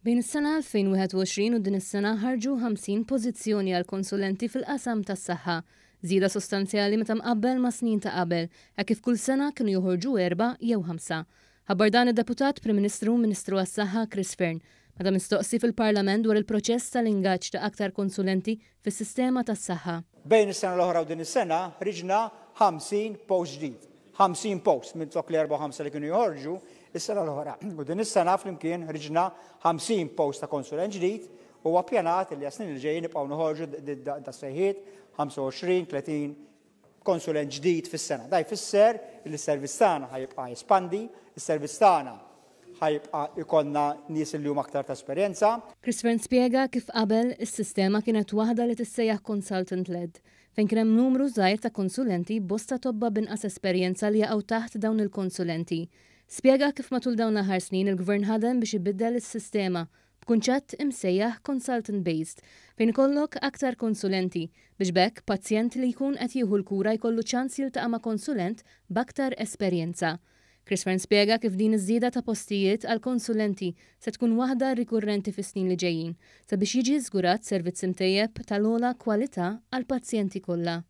Bejn is-sena 2021 u din is-sena ħarġu 50 pożizzjoni għal konsulenti fil-qasam tas-saħħa, żieda sostanzjali meta mqabbel ma' snin ta' qabel, hekk kif kull sena kienu joħorġu erba' jew ħamsa. Ħabbar dan id-Deputat Prim Ministru u Ministru għas-Saħħa Chris Fearne, meta mistoqsi fil-Parlament dwar il-proċess tal-ingaġġ ta' aktar konsulenti fis-sistema tas-saħħa. Bejn is-sena l-oħra u din is-sena ħriġna 50 post ġdid. 50 post minflok l-erba' u ħamsa li kienu joħorġu is-sena l-oħra. U din is-sena flimkien ħriġna 50 post ta' konsulent ġdid u huwa ppjanat li għas-snin li ġejjin nibqgħu noħorġu das-sejħiet 25, 30 konsulent ġdid fis-sena. Da jfisser li s-servizz tagħna ħa jibqa' jespandi, is-servizz tagħna ħa jibqa' jkollna nies li huma aktar ta' esperjenza. Chris Fearne spjega kif qabel is-sistema kienet waħda li tissejjaħ consultant-led, fejn kien hemm numru żgħir ta' konsulenti bosta tobba b'inqas esperjenza li jaqgħu taħt dawn il-konsulenti. Spjega kif matul dawn l-aħħar snin il-Gvern ħadem biex ibiddel is-sistema b'kunċett imsejjaħ consultant-based, fejn ikollok aktar konsulenti, biex b'hekk pazjent li jkun qed jieħu l-kura jkollu ċans jiltaqa' ma' konsulent b'aktar esperjenza. Chris Fearne spjega kif din iż-żieda ta' postijiet għall-konsulenti se tkun waħda rikurrenti fis-snin li ġejjin, sabiex jiġi żgurat servizz imtejjeb tal-ogħla kwalità għall-pazjenti kollha.